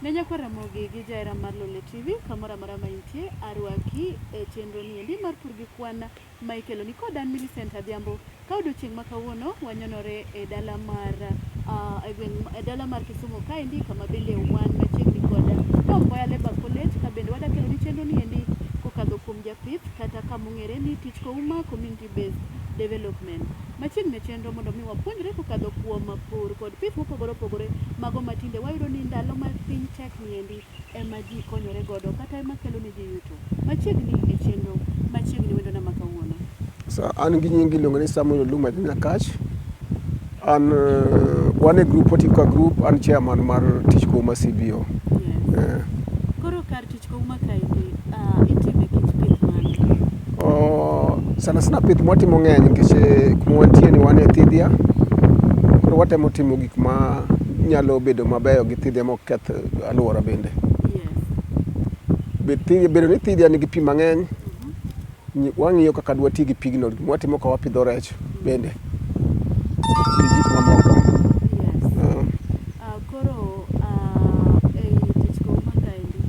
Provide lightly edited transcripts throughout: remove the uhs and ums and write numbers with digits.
Ne nyakwa Ramogi gi jahera mar Lolwe TV kamoro amora ma intie, arwaki e chenro ni endi mar pur gi kwan ma ikeloni kod an Millicent Adhiambo. Ka odiochieng' ma kawuono wanyonore e dala mar e gweng' e dala mar Kisumu kaendi kama bende wan machiegni kod Tom Mboya Labour College ka bende wadwa keloni chenro ni endi kokadho kuom japith kata kamong'ere ni Tich Kouma Community Based Development. Machiegni e chenro mondo mi wapuonjre kokadho kuom pur kod pith mopogore opogore mago matinde wayudo ni ndalo ma piny tek ni endi ema ji konyore godo kata ema kelo ne ji yuto. Machiegni e chenro machiegni wendona ma kawuono. So, an gi nying iluongo ni Samuel Oluma Nyakach. An wan e group watiyo ka group, an chairman mar Tich Kouma CBO. Yes. Koro kar Tich Kouma kaendi itime kit pith mane? Oh, sana sana pith mwatimo ng'eny nikech kuma wantie ni wan e thidhia. Koro watemo timo gik ma nyalo bedo mabeyo gi thidhia mok keth alwora bende. Yes. Be thidhia, bedo ni thidhia nigi pi mang'eny, wang'iyo kaka dwati gi pigno, gima watimo ka wapidho rech bende gi gik mamoko. Yes. Koro ei Tich Kouma kaendi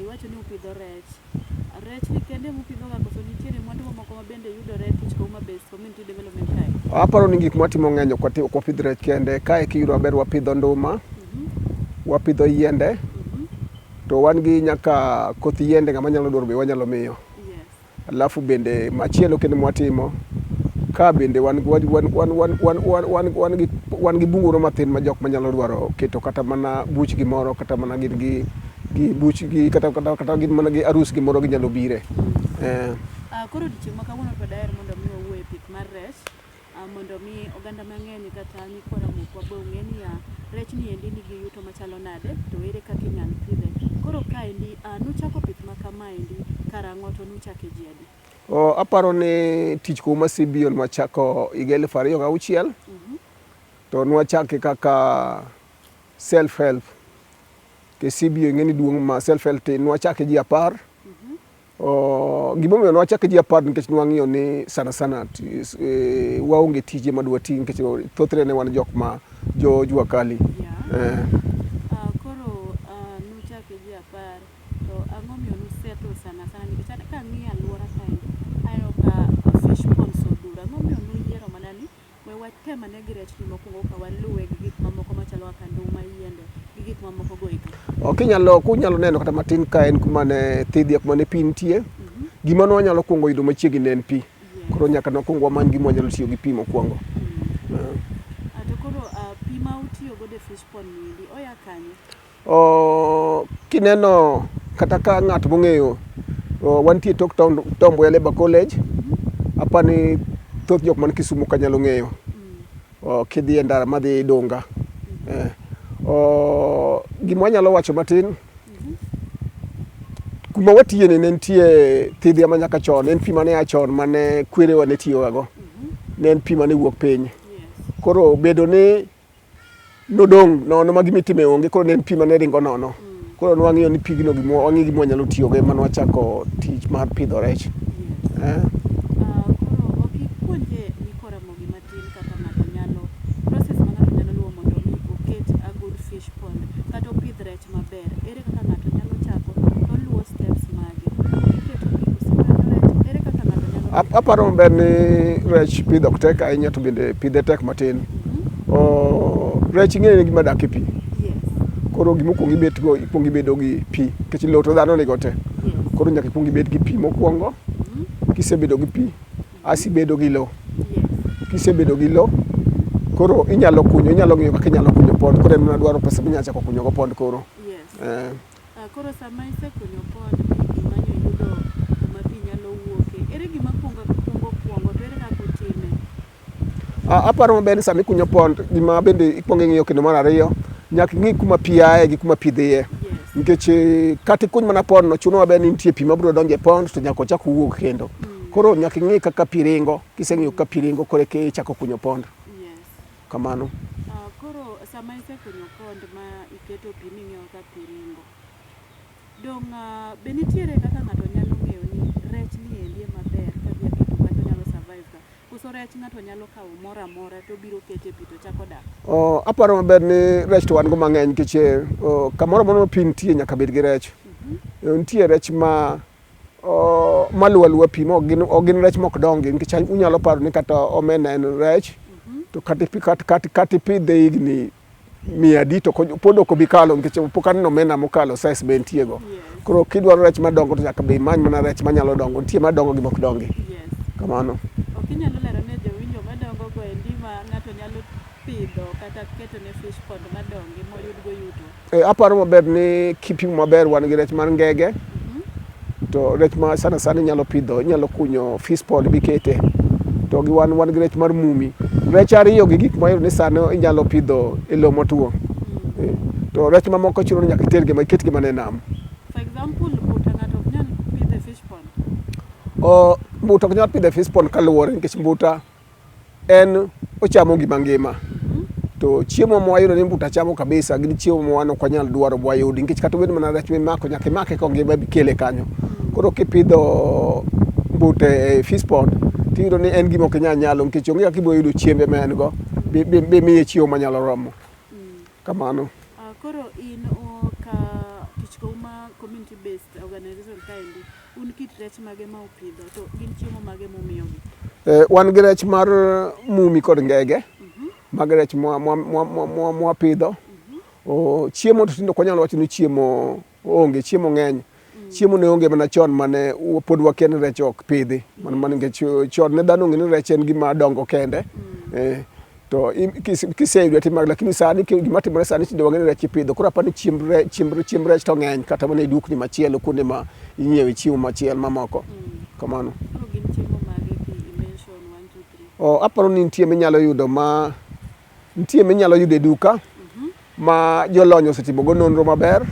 iwacho ni upidho rech. Rech ni kende mupidho ga koso nitiere mwandu mamoko ma bende yudore e Tich Kouma Based Community Development kae? Aparo ni gik mwatimo ng'eny ok wapidh rech kende. Kae kiyudo maber wapidho nduma, wapidho yiende, to wan gi nyaka koth yiende ng'ama nyalo dwaro be wanyalo miyo. Yes. Alafu bende machielo kendo mwatimo ka bende wan wan wan wan wan wan wan wan wan gi wan gi bungu moro mathin ma jok manyalo dwaro keto kata mana buch gimoro kata mana gin gi gi buch gi kata kata kata gin mana gi arus gimoro ginyalo bire. Koro odiochieng' ma kawuono to daher mondo mi wawuo e pith mar rech mondo mi oganda mang'eny kata nyikwa Ramogi be ong'e niya rech ni endi nigi yuto machalo nade to ere kaka inyalo pidhe. Koro kaendi nuchako pith ma kamaendi karang'o to nuchake ji adi? Oh, aparo ni Tich Kouma CBO nwachako higa 2006 to nwachake kaka self help. Ke CBO ing'e ni duong' ma self help tin, nwachake ji 10. Oh, gimomiyo nwachake ji 10 nikech nwang'iyo ni sana sana waonge tije madwa ti nikech thothne ne wan jok ma jo jua kali. Yeah. Koro nuchake ji 10 to ang'o miyo nusettle sana sana nikech an kang'iyo alwora kaendi aneno ka fish ponds odhuro. Ang'o miyo nuyiero mana ni we watem ane gi rech ni mokwongo ka waluwe gi gik mamoko machalo kaka nduma, yiende gi gik mamoko go eko? Ok inyalo kunyalo neno kata matin ka en kuma ne thidhia kuma ne pi nitie. Gima ne wanyalo kuongo yudo machiegni ne en pi. Yes. Koro nyaka ne wakuong wamany gima wanyalo tiyo gi pi mokwongo. To koro pi ma utiyo godo e fish pond ni endi oya kanye? Oh, kineno kata ka ng'at mong'eyo wantie tok Tom Mboya Labour College. Apani thoth jok man Kisumu ka nyalo ng'eyo. Kidhi e ndara madhi Dunga. Gima wanyalo wacho matin, kuma watiye ni ne nitie thidhia ma nyaka chon, en pi mane a chon mane kwerewa ne tiyoga go. Ne en pi mane wuok piny. Yes. Koro bedo ni nodong' nono ma gimitime onge, koro ne en pi mane ringo nono. Koro nwang'iyo ni pigno gima wang'i gima wanyalo tiyogo ema nwachako tich mar pidho rech. Yes. Koro ok ipuonje nyikwa Ramogi matin kaka ng'ato nyalo process ma ng'ato nyalo luwo mondo mi oket a good fish pond kata opidh rech maber. Ere kaka ng'ato nyalo chako to oluwo steps mage? Iketo pi koso imanyo rech? Ere kaka ng'ato nyalo Aparo maber ni rech pidho ok tek ahinya to bende pidhe tek matin. Oh, rech ing'eyo ni gima dak e pi. Yes. Koro gima okuongo ibet go, ikuongo ibedo gi pi. Nikech lowo to dhano nigo te. Yes. Koro nyaka ikuong ibed gi pi mokwongo. Kisebedo gi pi, as ibedo gi lowo. Yes. Kisebedo gi lowo, koro inyalo kunyo, inyalo ng'iyo kaka inyalo kunyo pond. Koro en mana dwaro pesa minyalo chako kunyo go pond koro. Yes. Koro sama isekunyo pond imanyo iyudo kuma pi nyalo wuoke, ere gima kuongo kuongo to ere kaka utime? Aparo maber ni sama ikunyo pond, gima bende ikuongo ing'iyo kendo mar ariyo, nyaka ing'i kuma pi aye gi kuma pi dhiye. Yes. Nikech kata ikuny mana pond no, chuno maber ni nitie pi mabiro donjo e pond to nyaka ochak owuog kendo. Koro nyaka ing'i kaka pi ringo, kiseng'iyo kaka pi ringo koro eka ichako kunyo pond. Yes. Kamano. Koro sama isekunyo pond ma iketo pi ming'iyo kaka pi ringo, dong' be nitiere kaka ng'ato nyalo ng'eyo ni rech ni endi ema ber kadhi aketo kata onyalo survive ka? Koso rech rech ng'ato nyalo kawo moro amora to obiro kete e pi to chako dak? Oh, aparo maber ni rech to wan go mang'eny nikech oh, kamoro amora ma pi nitie nyaka bed gi rech. Nitie rech ma oh, maluwo aluwa pi ma ok gin, ok gin rech mok dongi nikech unyalo paro ni kata omena en rech to kata ipidhe higni mia adi to pod ok obi kalo nikech pok aneno omena mokalo size ma entie go. Yes. Koro kidwaro rech madongo to nyaka be imany mana rech manyalo dongo. Nitie madongo gi mok dongi. Yes. Kamano. Ok inyalo lero ne jowinjo madongo go endi ma ng'ato nyalo pidho kata keto ne fish pond madongi moyud go yuto. E, aparo maber ni kipimo maber wan gi rech mar ngege to rech ma sana sana inyalo pidho inyalo kunyo fish pond bikete to gi wan gi rech mar mumi. Rech ariyo gi gik mayudo ni sani inyalo pidho e lowo motwo. E, to rech mamoko chuno ni nyaka itergi ma iketgi mana e nam. For example, mbuta ng'ato ok nyal pidho e fish pond. O, mbuta ok nyal pidho e fish pond kaluwore nikech mbuta en ochamo gima ngima to chiemo mwayudo ni mbuta chamo kabisa gin chiemo ma wan ok wanyal dwaro bwayudi nikech kata obed mana rech mimako nyaka imake kongima bikele kanyo. Koro kipidho mbuta e fish pond tiyudo ni en gima ok inyal nyalo nikech onge kaka ibiro yudo chiembe ma en go bimiye chiemo manyalo romo. Kamano. Koro in ka tich kouma community based organization kaendi un kit rech mage ma upidho to gin chiemo mage mumiyogi? Wan gi rech mar mumi kod ngege. Mago rech mwapidho. Chiemo to tinde ok wanyal wacho ni chiemo onge, chiemo ng'eny. Chiemo ne onge mana chon mane pod wakia ni rech ok pidhi. Mana nikech chon ne dhano ong'e ni rech en gima dongo kende. To kiseyude timako lakini sani gima timore sani tinde wang'e ni rech ipidho. Koro apani chiemb rech to ng'eny kata mana e dukni machielo kuonde ma inyiewe chiemo machielo mamoko. Kamano. Koro gin chiemo mage ki i mention 1 2 3? Oh, aparo ni nitie minyalo yudo ma nitie minyalo yudo e duka ma jolony osetimo go nonro maber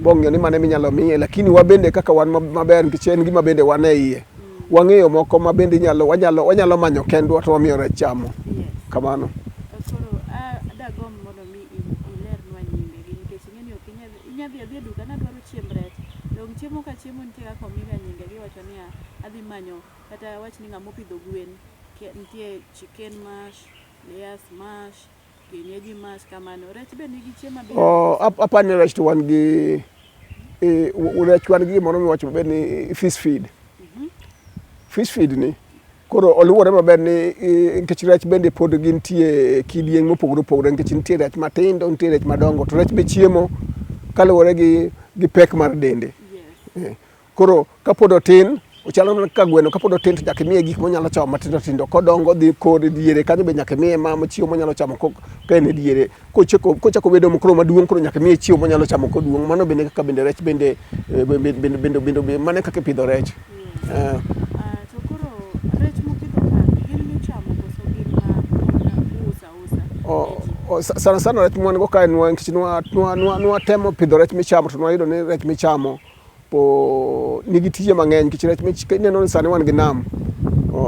bong'eyo ni mane minyalo miye, lakini wabende kaka wan maber nikech en gima bende wan e iye wang'eyo moko ma bende inyalo wanyalo wanyalo manyo kendwa to wamiyo rech chamo. Yes. Kamano. Koro dagomb mondo mi ilernwa nyingegi nikech ing'e ni ok inyal inya dhi adhiya e duka nadwaro chiemb rech. Dong' chiemo ka chiemo nitie kaka omiga nyinge giwacho niya adhi manyo kata awach ni ng'ama opidho gwen nitie chicken mash, layers mash, kienyeji mash kamano. Rech be nigi chiemo abiro. Oh, apani ni rech to wan gi rech wan gi gimoro miwacho maber ni fish feed. Fish feed ni koro oluwore maber ni nikech rech bende pod gintie kidieny mopogore opogore nikech nitie rech matindo, nitie rech madongo to rech be chiemo kaluwore gi pek mar dende. Yes. Koro kapod otin ochalo mana kaka gweno kapod otin to nyaka imiye gik monyalo chamo matindo tindo kodongo odhi kod diere kanyo be nyaka imiye ma chiemo monyalo chamo ka en e diere kochako bedo koro maduong' koro nyaka imiye chiemo monyalo chamo koduong' mano bende kaka bende rech bende bende mano e kaka ipidho rech. Yes. To koro rech mupidho ka gin michamo koso gin ma uso ausa? Sana sana rech mwan go kae nikech nwatemo pidho rech michamo to nwayudo ni rech michamo po nigi tije mang'eny nikech rech ineno ni sani wan gi nam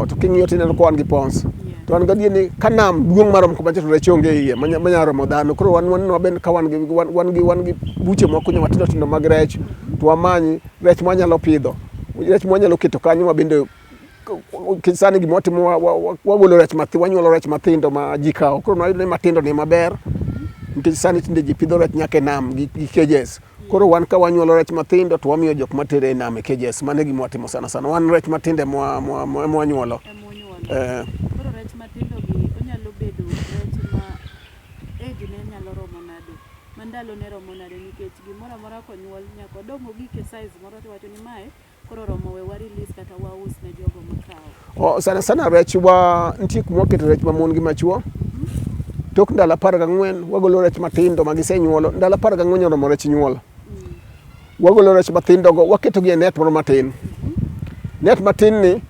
to king'iyo tineno ka wan gi ponds to wan gadier ni ka nam duong' maromo kamacha to rech onge iye manyalo romo dhano. Koro wan waneno maber ka wan gi buche mwakunyo matindo tindo mag rech to wamany rech mwanyalo pidho, rech mwanyalo keto kanyo ma bende sani gima watimo wagolo rech wanyuolo rech mathindo ma ji kawo. Koro nwayudo ni matindo ni ema nikech sani tinde ji pidho rech nyaka e nam gi cages. Koro wan ka wanyuolo rech mathindo to wamiyo jok matere e nam e cages. Mano e gima watimo sana sana. Wan rech matindo ema wanyuolo. Ema unyuolo. Koro rech matindo gi onyalo bedo rech ma age ne nyalo romo nade? Ma ndalo ne romo nade? Nikech gimoro amora konyuol nyaka odong ogik e size moro tiwacho ni mae koro oromo we wa release kata waus ne jogo makawo. Sana sana rech wa nitie kuma waketo rech mamon gi machuo. Tok ndalo 14 wagolo rech matindo ma gisenyuolo. Ndalo 14 oromo rech nyuol. Wagolo rech mathindo go waketo gi e net moro matin. Net matin ni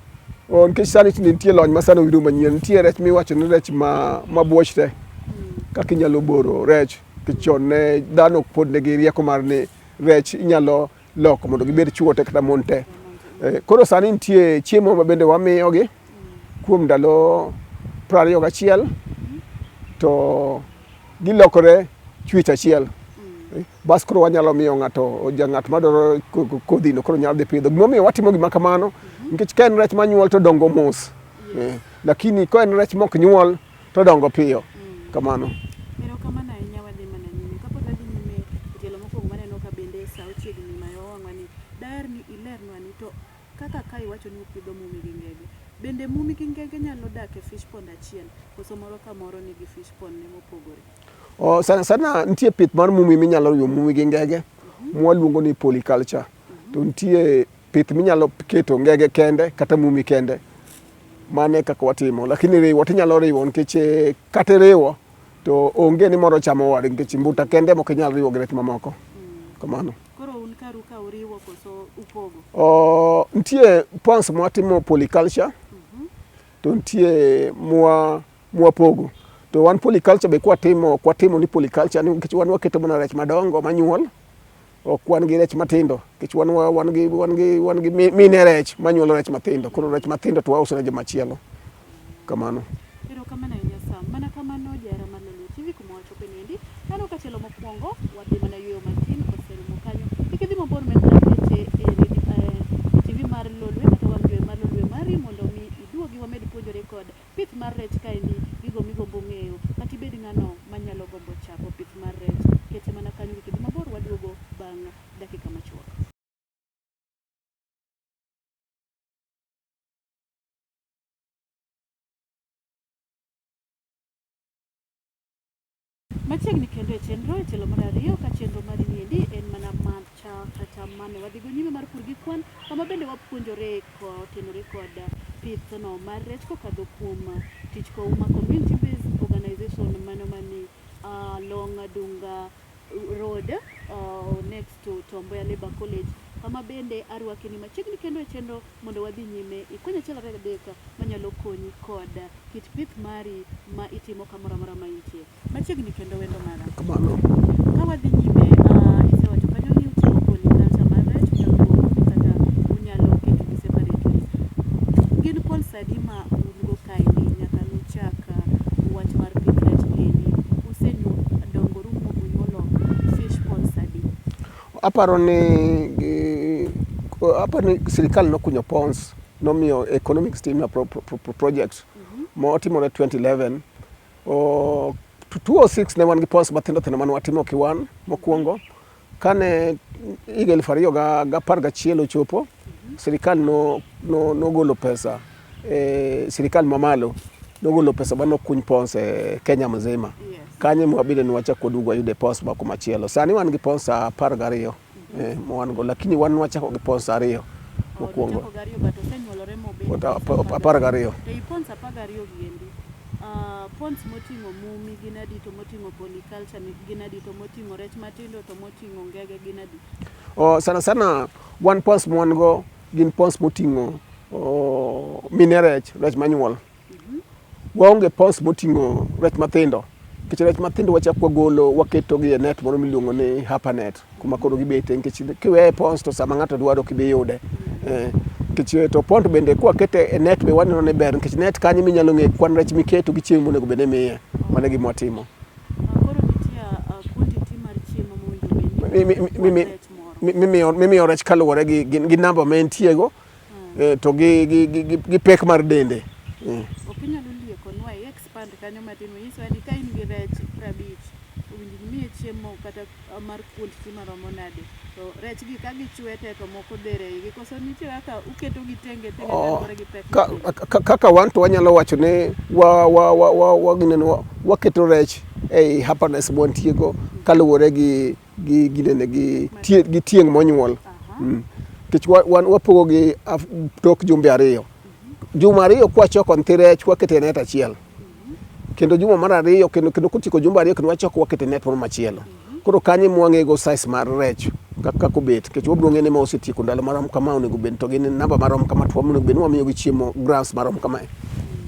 nikech sani tinde nitie lony ma sani obiro manyien. Nitie rech miwacho ni rech ma buoch te. Kaka inyalo boro rech. Nikech chon ne dhano pod nigi rieko mar ni rech inyalo loko mondo gibed chuo te kata mon te. Koro sani nitie chiemo ma bende wamiyogi kuom ndalo 21 to gilokore chwech achiel. Bas koro wanyalo miyo ng'ato ng'at madwaro kodhino koro nyalo dhi pidho. Gimomiyo watimo gima kamano nikech ka en rech manyuol to dongo mos. Lakini ka en rech mok nyuol to dongo piyo. Kamano. Erokamano ahinya wadhi mana nyime. Kapod wadhi nyime e tielo mokwongo maneno ka bende sa ochiegni mayo wang'wa ni daher ni ilernwa ni to kaka ka iwacho ni upidho mumi gi ngege, bende mumi gi ngege nyalo dak e fish pond achiel koso moro ka moro nigi fish pond ne mopogore? Oh, sana sana nitie pith mar mumi minyalo riwo mumi gi ngege mwaluongo ni polyculture. To nitie pith minyalo keto ngege kende kata mumi kende. Mano e kaka watimo. Lakini riwo tinyalo riwo nikech eh, kata iriwo to onge ni moro chamo wadgi nikech mbuta kende mok inyal riwo gi rech mamoko. Kamano. Koro un karu ka uriwo koso upogo? Oh, nitie ponds mwatimo polyculture to nitie mwa mwapogo. To wan polyculture be kwatimo ok watimo ni polyculture ni nikech wan waketo mana rech madongo manyuol ok wan gi rech matindo nikech wan wan gi wan gi wan gi mine rech manyuolo rech mathindo koro rech mathindo to wauso ne jomachielo kamano. Erokamano ahinya Sam. Mana kamano jahera mar Lolwe TV kuma wachope niendi. Mano katielo mokwongo wadhi mana yueyo matin oserumo kanyo. Kik idhi mabor med mana kete e redio e TV mar Lolwe kata wang' jowi mar Lolwe mari mondo mi iduogi wamed puonjore kod pith mar rech kaendi, gigo migombo ng'eyo, kata ibed ng'ano manyalo gombo chako pith mar rech, kete mana kanyo kik idhi mabor waduogo bang' dakika machuok. Machiegni kendo e chenro e tielo mar ariyo ka chenro mari niendi en mana macha kata mane wadhigo nyime mar pur gi kwan kama bende wapuonjore kotenore kod pithno mar rech kokadho kuom tich kouma community based organization mano mani along Dunga Road next to Tom Mboya Labour College kama bende arwaki ni machiegni kendo e chenro mondo wadhi nyime ikwany achiel ariyo adek manyalo konyi kod kit pith mari ma itimo kamoro amora ma intie. Machiegni kendo wendo mara. Kamano. Ka wadhi nyime, isewacho kanyo ni utimo polyculture mar rech, unyalo riwo kata unyalo ketogi separately. Gin ponds adi ma un go kaendi nyaka nuchak wach mar pith rech niendi? Usedongoru munyuolo fish ponds adi? Aparo ni aparo ni sirikal nokunyo ponds nomiyo economic stimulus project motimore 2011. O, 2006 ne wan gi ponds mathindo thindo mane watimo kiwan mokwongo. Kane higa 2011 ochopo, sirikal nogolo pesa e sirikal mamalo nogolo pesa manokuny ponds e Kenya mzima. Kanyo ema wabende ne wachako waduogo wayude ponds moko machielo. Sani wan gi ponds 12 ma wan go, lakini wan nwachako gi ponds ariyo mokwongo. Nuchako gariyo but osenyuolore mobet 12. To i ponds 12 gi endi, ponds moting'o mumi gin adi to moting'o polyculture gin adi to moting'o rech matindo to moting'o ngege gin adi? Oh, sana sana wan ponds ma wan go gin ponds moting'o mine rech, rech manyuol. Waonge ponds moting'o rech mathindo. Nikech rech mathindo wachak wagolo waketo gi e net moro miluongo ni hapa net kuma koro gibete nikech kiweye e ponds to sama ng'ato dwaro ok ibi yude. Nikech to pond bende kwakete e net be waneno ni ber nikech net kanyo eminyalo ng'e kwan rech miketo gi chiemo monego bed ni imiye. Mano e gima watimo. Koro nitie quantity mar chiemo mowinjo bed ni rech moro. Mimiyo rech kaluwore gi namba ma entiego to gi pek mar dende. Ok inyalo liekonwa i expand kanyo matin inyiswa ni ka in gi rech 50 owinjo imiye chiemo kata mar quantity maromo nade to rech gi ka gichwe te to moko dher e igi koso nitie kaka uketo gi tenge tenge kaluwore gi pek mar dende? Kaka wan to wanyalo wacho ni waketo rech ei happiness mwantiego kaluwore gi ginene gi tieng' monyuol. Nikech wan wapogo gi tok jumbe ariyo. Juma ariyo kwachoko nyithi rech waketo e net achiel. Kendo juma mar ariyo kendo kotieko jumbe ariyo kendo wachoko waketo e net moro machielo. Koro kanyo ema wang'ego size mar rech kaka obet. Nikech wabiro ng'eyo ni ma osetieko ndalo marom kama onego bed to gin namba marom kama to onego bed ni wamiyogi chiemo grams marom kamae.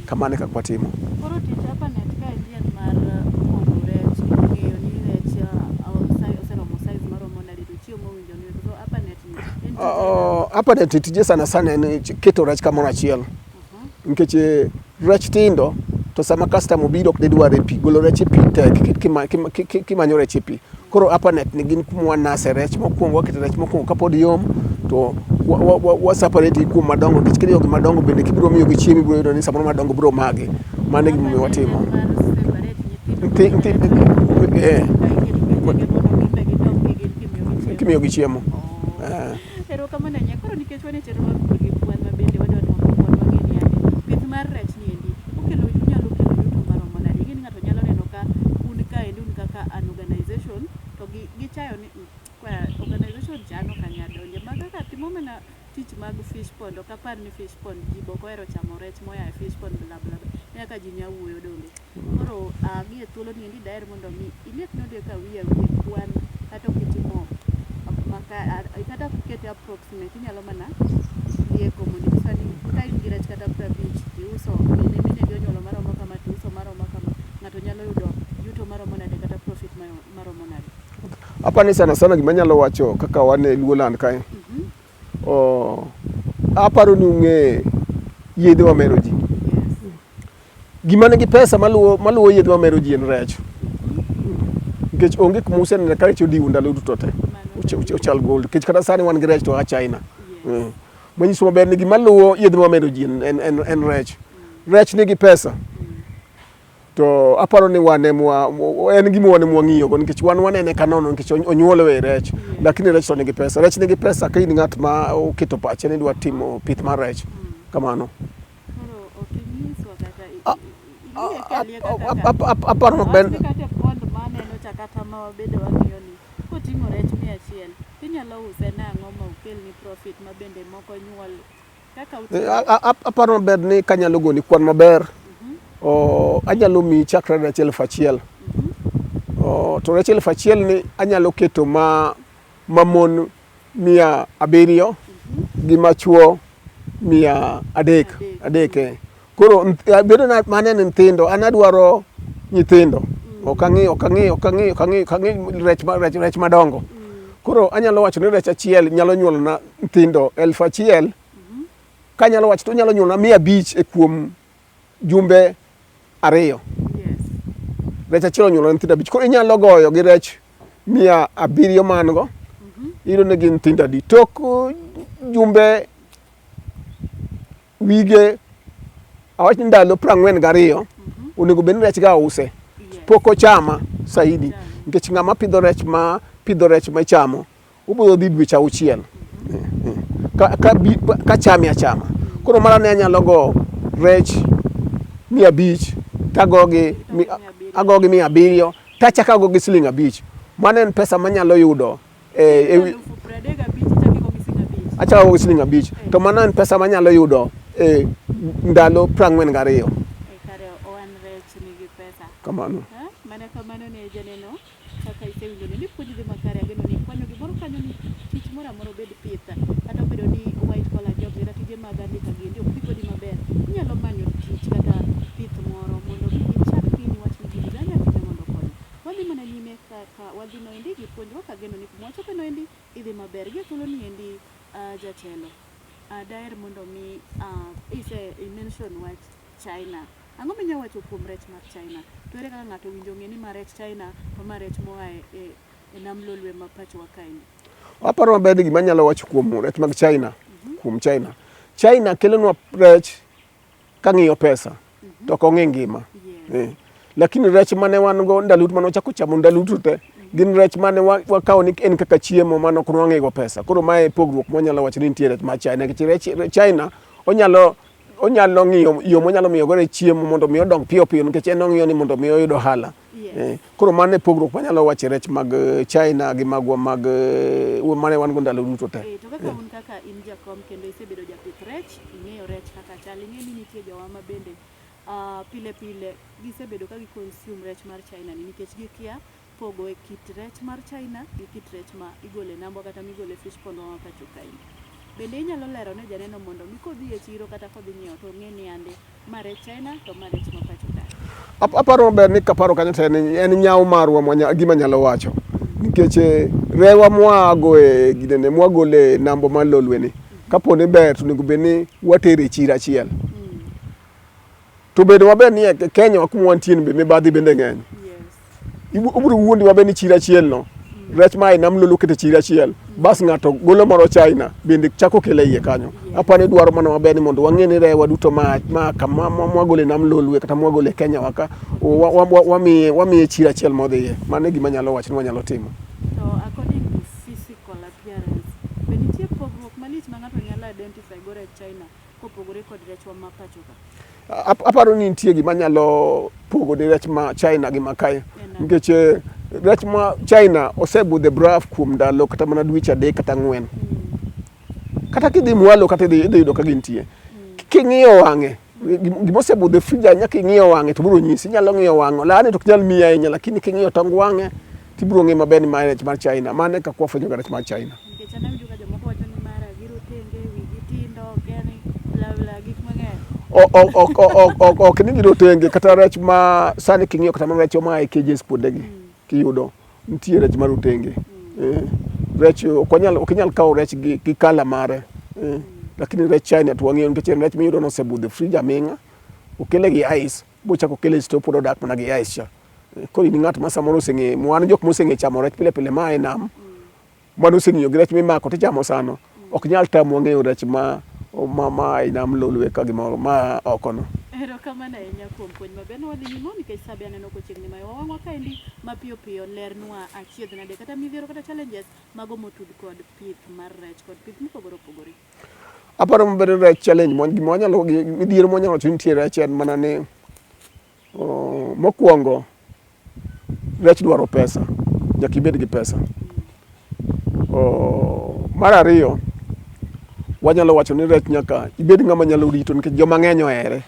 Kamano e kaka watimo. Koro tich APANET kaendi en mar pogo rech, ng'eyo ni rech oseromo size maromo nade to chiemo mowinjo miyo. So APANET ni en tije APANET tije sana sana en keto rech kamoro achiel. Nikech rech tindo to sama customer obiro ok didwar e pi, golo rech e pi tek kimanyo rech e pi. Koro APANET ni gin kuma wanase rech mokwongo, waketo rech mokwongo kapod yom to wa separate gi kuom madongo nikech kiriwo gi madongo bende kibiro miyo gi chiemo ibiro yudo ni samoro madongo biro magi. Mano e gimomiyo watimo. Kimiyo gi chiemo. Erokamano ahinya. Koro nikech wan e chenro mar pur gi kwan ma bende wadwa ni mondo okonywa ng'e ni ane pith mar rech ni endi okelo onyalo kelo yuto maromo nade. Ing'e ni ng'ato nyalo neno ka un kaendi un kaka an organization to gichayo ni organization cha an ok anyal donje. Ma kaka timo mana tich mag fish pond ok apar ni fish pond ji be ok ohero chamo rech moa e fish pond bla bla bla. Ineno ka ji nya wuoyo donge. Koro gi e thuolo ni endi daher mondo mi iliekna odek awiye awiye kwan kata ok itimo kata ok ikete approximate inyalo mana lieko mondo inyiswa ni ka in gi rech kata 50 tiuso mine minegi onyuolo maromo kama tiuso maromo kama ng'ato nyalo yudo yuto maromo nade kata profit maromo nade. Apani sana sana gima anyalo wacho kaka wan e Luoland kae. Oh, aparo ni ung'e yedhe mamero ji. Gima nigi pesa maluwo maluwo yedhe mamero ji en rech. Nikech onge kuma useneno ka rech odiwo ndalo duto te. Ochal gold. Nikech kata sani wan gi rech to a China. Manyiso maber ni gima luwo yedhe mamero ji en rech. Rech nigi pesa. To aparo ni wan emwa en gima wan emwa ng'iyo go nikech wan wanene ka nono nikech onyuol e rech. Lakini rech to nigi pesa. Rech nigi pesa ka in ng'at ma oketo pache ni dwa timo pith mar rech. Kamano. Koro ok inyiswa kata ilieke alieka kaka Aparo maber. Awach ni kata e pond maneno cha kata ma wabedo wang'iyo ni koting'o rech 100 tinyalo use nang'o ma okelni profit ma bende moko nyuol kaka utimo. Aparo maber ni kanyalo goni kwan maber anyalo miyi chakre rech 1000. To rech 1000 ni anyalo keto ma mon 700 gi machuo 300 adek. Koro bedo na mane ni nyithindo an adwaro nyithindo. Ok ang'i ok ang'i ok ang'i ok ang'i ok ang'i rech rech rech madongo. Koro anyalo wacho ni rech achiel nyalo nyuolo na nyithindo 1000. Kanyalo wacho to onyalo nyuolo na 500 e kuom jumbe 2. Rech achiel onyuolo nyithindo 5. Koro inyalo goyo gi rech 700 man go. Iyudo ni gin nyithindo adi. Tok jumbe wige awach ni ndalo 42 onego bed ni rech ga use. Pok ochama saidi. Nikech ng'ama pidho rech ma pidho rech ma ichamo obiro dhi dweche 6 ka chame achama. Koro mara ne anyalo go rech 500 tagogi agogi 700 tachako ago gi siling 5. Mano en pesa manyalo yudo achako ago gi siling 5 to mano en pesa manyalo yudo e ndalo 42. Kare oan rech nigi pesa. Kamano. Mana kamano ne janeno kaka isewinjo ni puonj dhi makare ageno ni kwanyo gimoro kanyo ni tich moro amora obed pith kata obedo ni white collar jobs kata tije mag andika giendi ok dhi kodi maber inyalo manyo tich kata pith moro mondo mi ichak piny wach ni gini danya time mondo okonyi. Wadhi mana nyime kaka wadhi noendi gi puonjruok ageno ni kuma wachope noendi idhi maber. Gi e thuolo ni endi jatelo daher mondo mi ise i mention wach China. Ang'o minyalo wacho kuom rech mar China? To ere kaka ng'ato owinjo ong'e ni ma rech China to ma rech moa e nam Lolwe ma pachowa kaendi? Aparo maber ni gima anyalo wacho kuom rech mag China, kuom China. China kelonwa rech kang'iyo pesa to ok ong'i ngima. Lakini rech mane wan go ndalo mane wachako chamo ndalo duto te gin rech mane wakawo ni en kaka chiemo mane ok nwang'igo pesa. Koro mae e pogruok mwanyalo wacho ni nitie rech mar China. Nikech rech China onyalo onyalo ng'iyo yo monyalo miyo godo chiemo mondo mi odong piyo piyo nikech en ong'iyo ni mondo mi oyud ohala. Koro mano e pogruok manyalo wacho e rech mag China gi magwa mag mane wan go ndalo duto te. To kaka un kaka in jakom kendo isebedo japith rech, ing'eyo rech kaka chal, ing'eyo ni nitie jowa ma bende pile pile gisebedo ka gi consume rech mar China ni nikech gikia pogo e kit rech mar China gi kit rech ma igolo e nambwa kata migolo e fish pond wa ma pacho kaendi. Bende inyalo lero ne janeno mondo mi kodhi e chiro kata kodhi nyiewo to ong'e ni ande ma rech China to ma rech ma pacho kae. Aparo maber ni kaparo kanyo to en nyawo marwa gima anyalo wacho. Nikech rewa mwago e ginene mwagolo e nambwa mar Lolwe ni kapo ni ber to onego bed ni watere e chiro achiel. To bedo maber ni e Kenya wa kuma wantie ni be mibadhi bende ng'eny. Obiro wuondi maber ni chiro achiel no. Rech ma e nam Lolwe oketo e chiri achiel, bas ng'ato golo moro China bende chako kelo e iye kanyo. Aparo ni dwaro mana maber ni mondo wang'e ni rewa duto ma ma kama mwagolo e nam Lolwe kata mwagolo e Kenya wa ka wamiye wamiye chiro achiel modhiye. Mano e gima anyalo wacho ni wanyalo timo. To according to physical appearance, be nitie pogruok malich ma ng'ato nyalo identify go rech China kopogore kod rechwa ma pacho ka? Aparo ni nitie gima nyalo pogo ni rech ma China gi ma kae nikech eh, rech ma China osebudho e braf kuom ndalo kata mana dweche adek kata ang'wen. Kata kidhi mwalo kata idhi idhi yudo ka gintie. King'iyo wang'e gima osebudho e frij ahinya king'iyo wang'e to biro nyisi. Inyalo ng'iyo wang'e olane to ok nyal miyi ahinya lakini king'iyo tong wang'e tibiro ng'e maber ni mae rech mar China. Mano e kaka wafwenyo ga rech mar China. Nikech an awinjo ka jomoko wacho ni mara girotenge, wigi tindo, geni bla bla gik mang'eny. Ok ni girotenge kata rech ma sani king'iyo kata mana rech ma e cages kuondegi kiyudo nitie rech ma rotenge. Eh, rech ok wanyal ok inyal kawo rech gi, gi kala mare. Eh, lakini rech China to wang'eyo nikech en rech miyudo nosebudho e fridge aming'a okele gi ice bochako okele e store pod odak mana gi ice cha. Eh, koro in ng'at ma samoro oseng'e wan jok moseng'e chamo rech pile pile ma e nam mano oseng'iyo gi rech mimako tichamo sano ok nyal tamwa ng'eyo rech ma ma ma e nam Lolwe ka gimoro ma oko no. Erokamano ahinya kuom puonj maber. Ne wadhi nyime nikech sa be aneno kochiegni mayo wang'wa kaendi mapiyo piyo lernwa achiedh nade kata midhiero kata challenges mago motud kod pith mar rech kod pith mopogore opogore. Aparo maber rech challenge gima wanyalo midhiero mwanyalo wacho ni nitie rech en mana ni oh, mokwongo rech dwaro pesa, nyaka ibed gi pesa. Oh, mar ariyo wanyalo wacho ni rech nyaka ibed ng'ama nyalo rito nikech joma ng'eny ohere.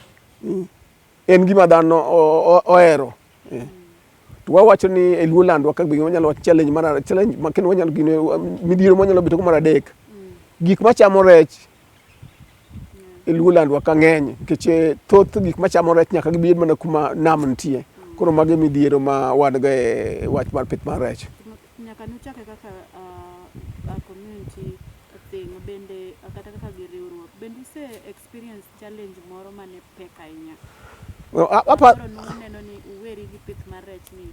En gima dhano ohero. To wawacho ni e Luo landwa ka be wanyalo wacho challenge mar challenge ma kendo wanyalo gino midhiero mwanyalo bedo go mar adek. Gik machamo rech e Luo landwa ka ng'eny nikech eh, thoth gik machamo rech nyaka gibed mana kuma nam nitie. Koro mago e midhiero ma wan go e wach mar pith mar rech. Nyaka nuchake kaka a community thing bende kata kaka gi riwruok bende use experience challenge moro mane pek ahinya? Koro nuneno ni uweri gi pith mar rech ni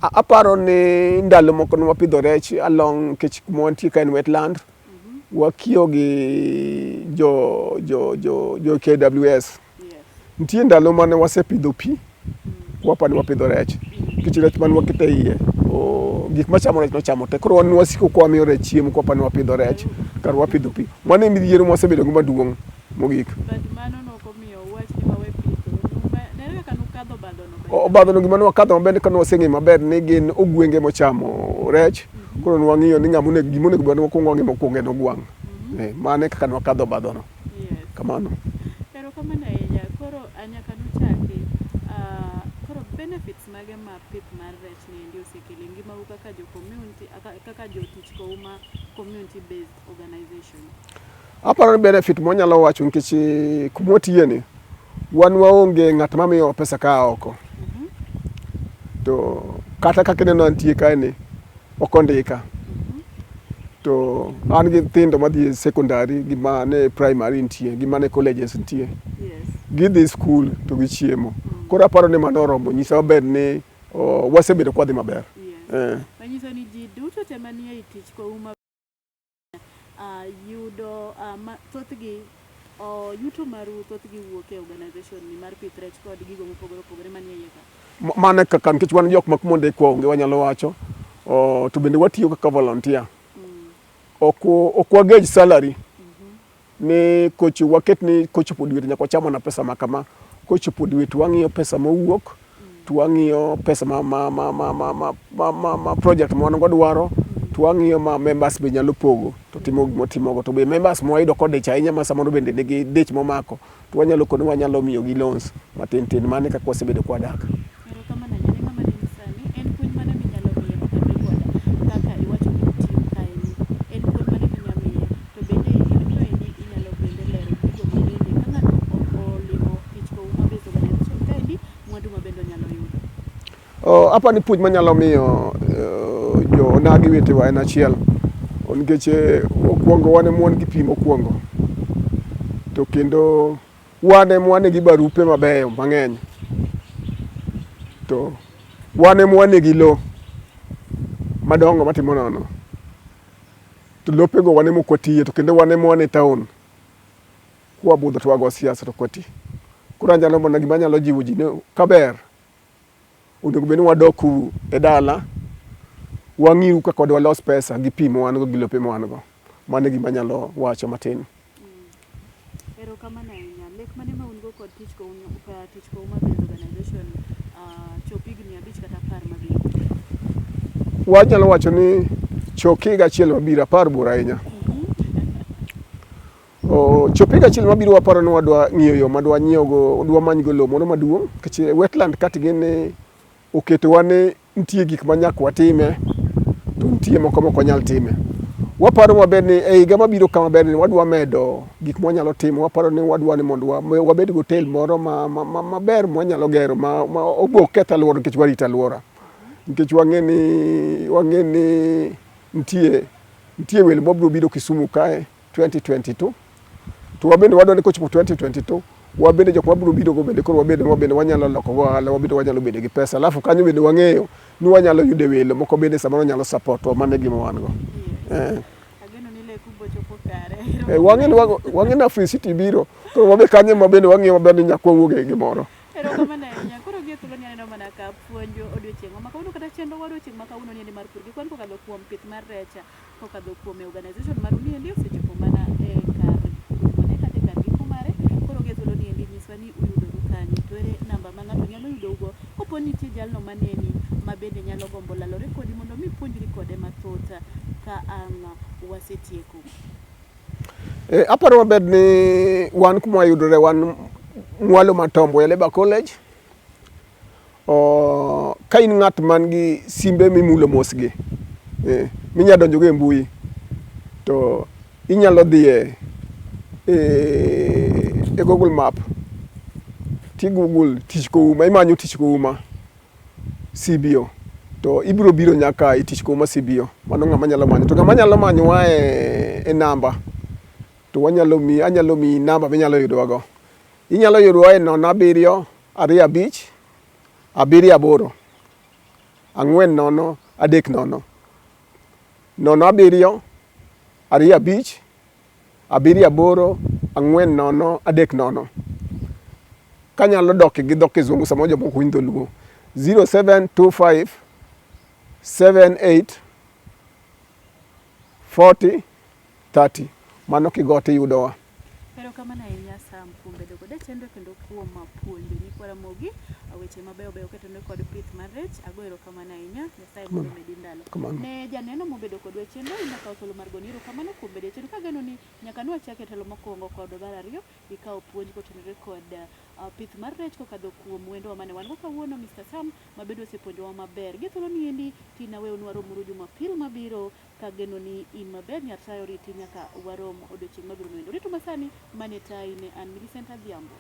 Aparo ni ndalo moko ne wapidho rech along nikech kuma wantie ka en wetland. Wakiyo gi jo, jo, jo, jo KWS. Yes. Nitie ndalo mane wasepidho pi, wapani wapidho rech. Nikech rech mane waketo e iye, o, gik machamo rech nochamo te. Koro wan wasiko kwa wamiyo rech chiemo kwapani wapidho rech, kar wapidho pi. Mano e midhiero mwasebedo go maduong' mogik. But mano nokomiyo uwach ni wawe pitho. Nere kaka nukadho obadhono be. Obadhono gima ne wakadho maber ni kane waseng'eyo maber ni gin ogwenge mochamo rech, koro ne wang'iyo ni ng'ama onego gima onego bed ni wakwongo wang'i mokwongo en ogwang'. Eh, mano e kaka ne wakadho obadhono. Yes. Kamano. Erokamano ahinya. Koro nyaka nuchaki, koro benefits mage ma pith mar rech ni endi osekelo e ngimau kaka jo community, kaka jotich Kouma community based organization? Aparo ni benefit mwanyalo wacho nikech eh, kuma watiye ni wan waonge ng'at mamiyowa pesa kaa oko. To kata kaka ineno antie kae ni ok ondika. To an gi nyithindo madhi e secondary gi mane primary nitie gi mane colleges nitie. Yes. Gidhi skul to gichiemo. Koro aparo ni mano oromo nyisa maber ni oh, wasebedo kwadhi maber. Yes. Eh. Manyiso ni ji duto te manie i tich Kouma yudo ma, thothgi yuto maru thothgi wuok e organization ni mar pith rech kod gigo mopogore opogore manie iye ka. Mano e kaka nikech wan jok ma kuma ondikwa onge wanyalo wacho. Oh, to bende watiyo kaka volunteer. Ok ok wagej salary ni kocho waket ni kochopo dwe to nyaka wacham mana pesa ma kama. Kochopo dwe to wang'iyo pesa mowuok, to wang'iyo pesa ma, ma, ma, ma, ma, ma, ma, ma, ma project ma wan go dwaro, to wang'iyo ma members be nyalo pogo to timo gima otimogo. To be members ma wayudo kodich ahinya ma samoro bende nigi dich momako, to wanyalo koni wanyalo miyogi loans matin tin. Mano e kaka wasebedo kwadak. Erokamano ahinya ne ng'ama neni sani. En puonj mane minyalo miye kotenore kod kaka iwacho ni utiyo kaeni? En puonj mane minyalo miye? To bende yorno endi inyalo bende lero gigo ma bende ka ng'ato olimo tich Kouma Based Organization kaendi, mwandu ma bende onyalo yudo. Oh, apa ni puonj manyalo miyo jo onagi wetewa en achiel nikech mokwongo wan ema wan gi pi mokwongo to kendo wan ema wan gi barupe mabeyo mang'eny to wan ema wan gi lo. madongo matimo nono. To lopego wan ema ok watiye to kendo wan ema wan e town. Kwabudho to wago siasa to ok wati. Koro anyalo mana gima anyalo jiwo ji ni kaber onego bed ni wadok uru e dala wang'iu kaka dwalos pesa gi pi ma wan go gi lope ma wan go. Mano e gima anyalo wacho matin. Erokamano ahinya. Lek mane ma un go kod tich tich Kouma Based Organization chop higni 5 kata 10 mabiro? Wanyalo wacho ni chop higa achiel mabiro, 10 bor ahinya. Chop higa achiel mabiro waparo ni wadwa ng'iyo yo madwa nyiewo go, dwa many go lowo moro maduong' nikech wetland ka ting'e oketowa ni nitie gik ma nyaka watime to nitie moko mok wanyal time. Waparo maber ni e higa mabiro kama ber ni wadwa medo gik mwanyalo timo, waparo ni wadwa ni mondo wabed gi hotel moro maber mwanyalo gero ma ok keth alwora nikech warito alwora. Nikech wang'e ni wang'e ni nitie nitie welo mabiro biro Kisumu kae 2022 to wabende wadwa ni kochopo 2022 wabende jok mabiro biro go bende koro wabende wabende wanyalo loko go ohala wabende wanyalo bedo gi pesa alafu kanyo bende wang'eyo ni wanyalo yude welo moko bende samoro nyalo support wa mano e gima wan go. Yes. Ageno ni leku bochopo kare. Wang'e ni Africity biro koro wabe kanyo ma bende wang'iyo maber ni nyaka wawuog e gimoro. Erokamano ahinya. Koro gie thuolo ni aneno mana ka puonjo odiochieng' ma kawuono kata chenro wa odiochieng' ma kawuono ni mar pur gi kwan kokadho kuom pith mar rech kokadho kuom e organization maru ni endi osechopo mana e kar rumone kata e kar giko mare. Koro gie thuolo ni endi nyiswa ni uyudoru kanye to ere namba ma ng'ato nyalo yudougo kopo ni nitie jalno maneni ma bende nyalo gombo lalore kodi mondo mi puonjri kode mathoth ka ang' wasetieko. Aparo maber ni wan kuma wayudore wan mwalo mar Tom Mboya Labour College. Ka in ng'at man gi simbe mimulo mos gi, minya donjo go e mbui, to inyalo dhiye e Google Map ti Google tich kouma, imanyo tich kouma CBO to ibiro biro nyaka e tich kouma CBO. Mano ng'ama nyalo manyo. To ng'ama nyalo manyowa e namba to wanyalo miyi, anyalo miyi namba minyalo yudowa go. Inyalo yudowa e 07 2 5 7 8 4 0 3 0. 07 2 5 7 8 4 0 3 0. Kanyalo dok gi dho kizungu samoro jomoko winjo dholuo. 0725 78 40 30. Mano kigo tiyudowa. Erokamano ahinya Sam kuom bedo koda e chenro kendo kuom puonjo nyikwa Ramogi weche mabeyo beyo kotenore kod pith mar rech. Ago erokamano ahinya. Nyasaye mondo omedi ndalo. Ne janeno mobedo kodwa e chenro, in akawo thuolo mar goni erokamano kuom bedo e chenro kageno ni nyaka nwachak e telo mokwongo kod mar ariyo ikawo puonj kotenore kod pith mar rech kokadho kuom wendowa mane wan go kawuono Mr. Sam ma bende osepuonjowa maber. Gi thuolo ni endi tina weyonu waromuru Jumapil mabiro kageno ni in maber Nyasaye oriti nyaka warom odiochieng' mabiro noendo. Rito masani mane tayi ne an Millicent Adhiambo.